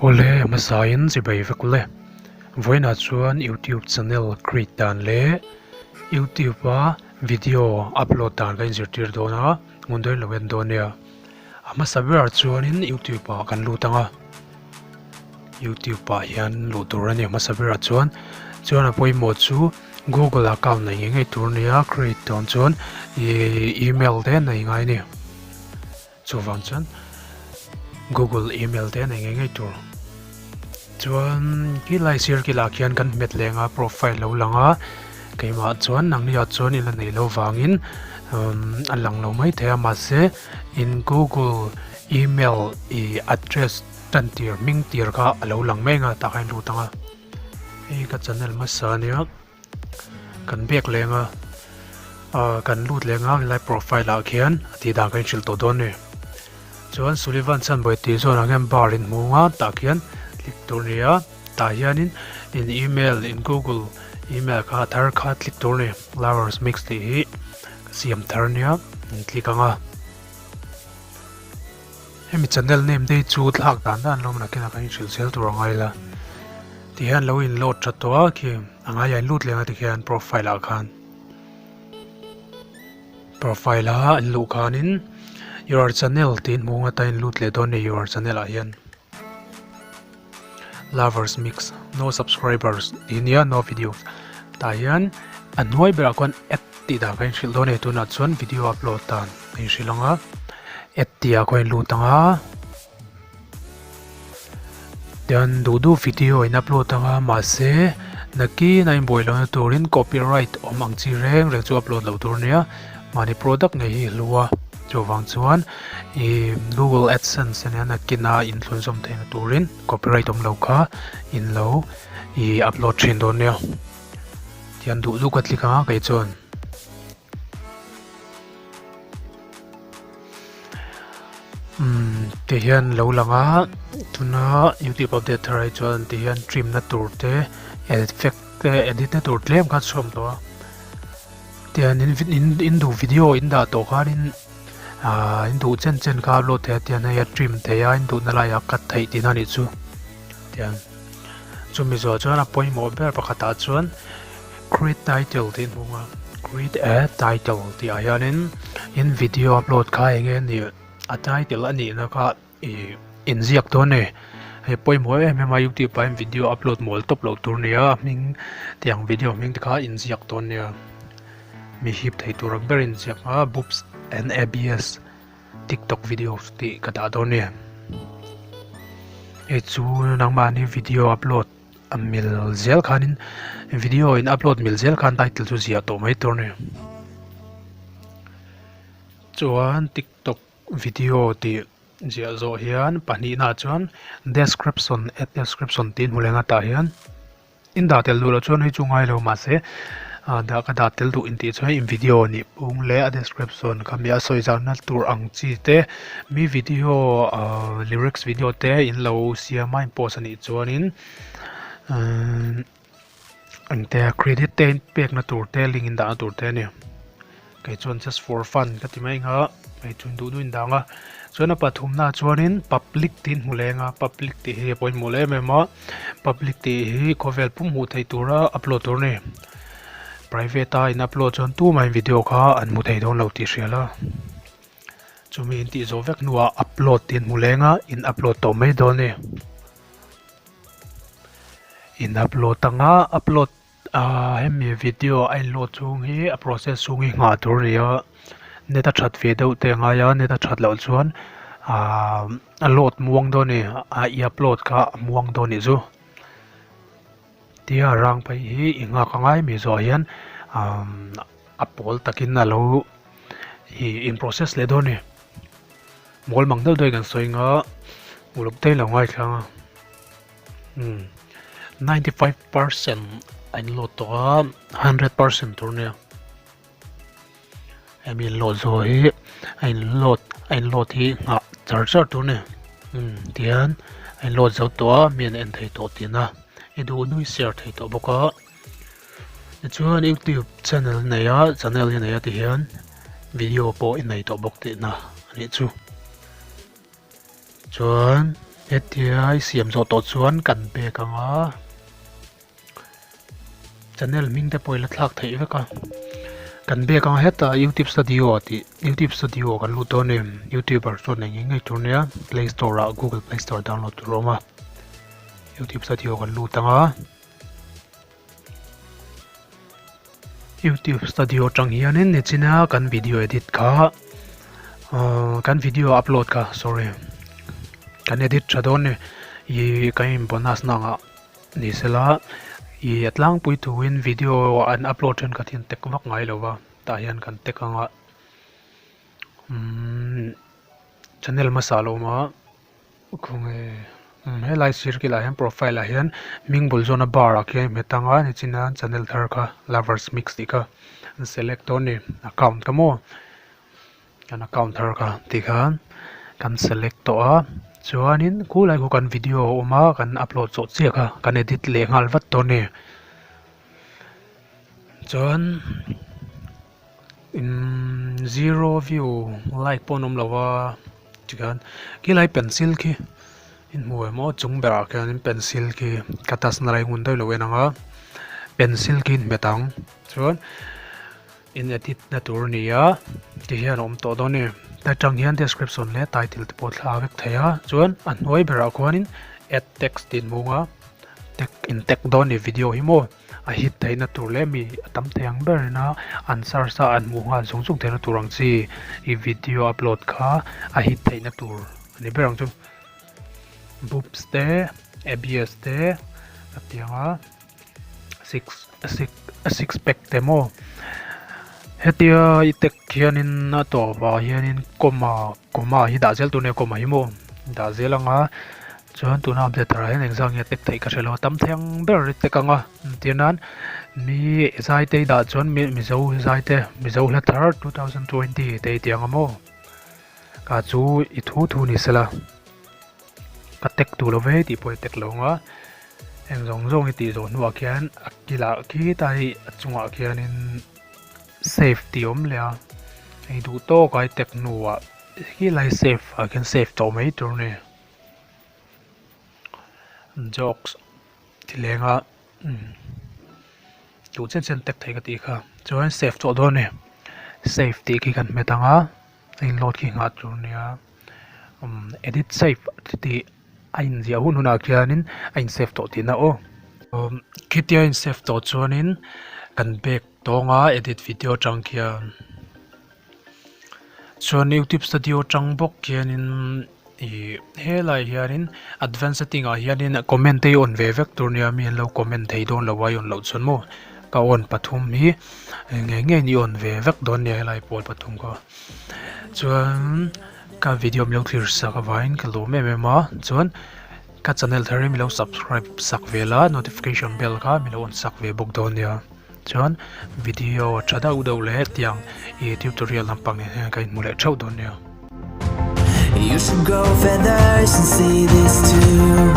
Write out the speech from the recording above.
Awle a hmasain chibai vek ule. Vawiinah chuan YouTube channel create dan leh YouTube a video upload dan ka inzirtir dawn a, ngun dawn lo en dawn nia. A hmasa berah chuanin youtube ah kan lut ang a youtube ah hian luh tur a ni a hmasa berah chuan chuan a pawimawh chu google account nei ngei ngei tur a ni a create dawn chuan ihh email te nei ngai a ni chuvang chuan google email te nei ngei ngei tur chuan khilai sir kilah khian kan hmet leng a profile lo lang a keimah chuan nangni ah chuan ila neih loh vangin umm a lang lo maithei a mahse. In Google email ih address tan tir hming tir kha a lo lang mai ang a tah khan lut ang a hei ka channel hmasa ania kan biak leng a ah kan lut leng a helai profile ah khian a tih dan ka inhrilh tawh dawn a ni chuan Sullivan Chhanbawi tih zawn ah khian bar in hmu ang a tah khian click tur a ni a tah hianin in email in Google email kha a thar kha click tur a ni lovers mix tih hi. Siam thar nia an click ang a. Hemi channel name te hi chu thlak dan dan lo nakin ah khan inhrilh zel tur a ngai la. Tihian lo in load tha tawh a khi a ngai a in lut leh ang a tikhian profile ah khan. Profile a an luh khanin your channel tih in hmuh ang a ta in lut leh dawn a ni your channel ah hian. Lovers mix no subscribers tih nia no videos tah hian a hnuai berah khuan add tih dan kha inhrilh dawn a ni tunah chuan video upload dan a inhrilh ang a add tih ah khuan a inlut ang a tian duh duh video in upload ang a mahse nakin a inbuai lohna turin copyright awm ang chi reng reng chu upload loh tur a nia mahni product ngei hi hlu a chuvang chuan Ih Google AdSense ania nakina inthlunzawm theihna turin copyright awm lo kha in lo ih upload thin dawn nia tihian duh duh ka click ang a kei chuan umm tihian lo lang a tuna youtube update thar ah hi chuan tihian trim na tur te effect te edit na tur tlem kha a chhuak tawh a tihian in duh video in dah tawh khanin. Aaa in duh chen chen kha upload thei a tiang hei a trim thei a in duhna laiah a cut theih tihna a nih chu tiang chumi zawh chuan a pawimawh ber pakhatah chuan create title tih an hmang a create a title tih ah hianin in video upload kha eng nge nih a title a nihna kha ih inziak dawn a ni hei pawimawh em em a youtube ah hian video upload mawl tawp loh tur a ni a hming tiang video hming te kha inziak dawn a nia. Mi hip thei tur ang berin ziak a boobs and abs tiktok videos tih ka dah dawn a ni. Hei chu nangmahni video upload a mil zel khanin video in upload mil zel khan title chu ziah tawh mai tur a ni. Chuan tiktok video tih ziah zawh hian pahnihnaah chuan description add description tih hmu leh ang a tah hian. In dah tel duh loh chuan hei chu ngai lo mahse ah dah ka dah tel duh intih chuan in video nih pung leh a description kha mi a sawi zahna tur ang chi te mi video ah lyrics video te in lo siam a in post a nih chuanin umm engte credit te in pekna tur te link in dahna tur te a ni. Kei chuan just for fun ka ti mai ang a, hei chu duh duh in dang a. Chuan a pathumna chuanin public tih in hmu leng a, public tih hi a pawimawh em em a, public tih hi khawvel pum hmuh theih tura upload tur a ni. Private a in upload chuan tumah in video kha an hmu thei dawn lo tih hria la. Chumi in tih zawh vek hnuah upload tih in hmu leng a, in upload tawh mai dawn a ni. In upload anga upload. Ahh hemi video a inload chhung hi a process chhung hi nghah tur a ni a net a that ve deuh te a ngai a net a that loh chuan ahh a load muang dawn a ni a i upload kha a muang dawn a nih chu tia rang phei hi i nghak a ngai mi zawh hian ahh a pawl takin a lo ih in process leh dawn a ni mawl mang deuh deuhin kan sawi ang a uluk te hi lo ngaithla ang a. Umm 95% a in load tawh a 100% tur nia hemi load zawh hi a in load a in load hi nghah char char tur a ni umm tihian a in load zo tawh a mi an en thei tawh tihna i duh nui share thei tawh bawk a tichuan youtube channel nei a channel hi nei a tihian video pawh i nei tawh bawk tihna a nih chu chuan. Hetia i siam zawh tawh chuan kan pek ang a, channel hming te pawh i la thlak theih vek a, kan bek ang a hetah youtube studio tih youtube studio kan lut dawn em youtuber chuan eng eng ngei tur nia play store ah google play store download tur a awm a youtube studio kan lut ang a. Youtube studio atang hianin nichina kan video edit kha ahh kan video upload kha sorry kan edit tha dawn ni ih kan in bonus na angah ni sela ih a tlangpui tuin video an upload thenkhat hi an tek vak ngai lo va tah hian kan tek anga umm channel hmasa a lo awm a. Khawnge umm helai sir kilah hian profile ah hian hming bul zawna bar ah khian hmet anga nichina channel thar kha lovers mix tih kha an select dawn a ni account kha maw kan account thar kha tikhan kan select tawh a chuanin khulai khu kan video a awm a kan upload zawh chiah kha kan edit leh nghal vat dawn a ni chuan. Imm zero view like pawh an awm lo a tikhian khilai pencil khi in hmu em aw chung berah khianin pencil khi ka touch na lai ngun daih lo en ang a pencil khi in hmet ang chuan in edit na tur a ni a tihian a awm tawh dawn a ni ta tang hian description leh title te pawh thla vek thei a chuan a hnuai berah khuanin add text tih in hmung a tag in tag dawn a ni video hi maw. A hit theihna tur leh mi a tam thei ang ber ina an search a an hmuh nghal zung zung theihna tur ang chi i video upload kha a hit theihna tur a ni ber ang chu. Boobs te abs te a tiang a six six six pack te maw hetia i tag hianin a tawpah hianin comma comma hi dah zel tur a nia comma hi maw dah zel anga. Chuan tuna update thar ah hian engzah nge tek theih ka hre lo a tam thei ang ber a tek ang a entir nan mi zai te dah chuan mi mizo zai te mizo hla thar 2020 te i ti ang a maw ka chu i thu thu ni sela ka tek duh lo ve tih pawh i tek lo ang a heng zawng zawng i tih zawh hnuah khian a kilah khitai a chungah khianin save tih a awm leh a hei duh tawk a i tek hnuah khilai save ah khian save tawh mai tur a ni. Jokes ti leng a duh chen chen tek thei ka tih kha chuan save tawh dawn a ni save tih khi kan hmet ang a a in load khi nghah tur a nia umm edit save tih a inziah hun hunah khianin a in save tawh tihna aw umm khitia a in save tawh chuanin kan bag tawnga edit video atang khian. Chuan youtube studio atang bawk hianin ih helaiah hianin advance setting ah hianin comment te hi on ve vek tur nia mi an lo comment thei dawn lo a i on loh chuan maw ka on pathum hi ngei ngei in i on ve vek dawn nia helai pawl pathum kha chuan ka video min lo thlir sak avangin ka lawm em em a chuan ka channel thar hi min lo subscribe sak ve la notification bell kha min lo on sak ve bawk dawn nia. Chuan video tha deuh deuh leh tiang ih tutorial lampang nen hian ka inhmu leh theuh dawn nia. You should grow feathers and see this too.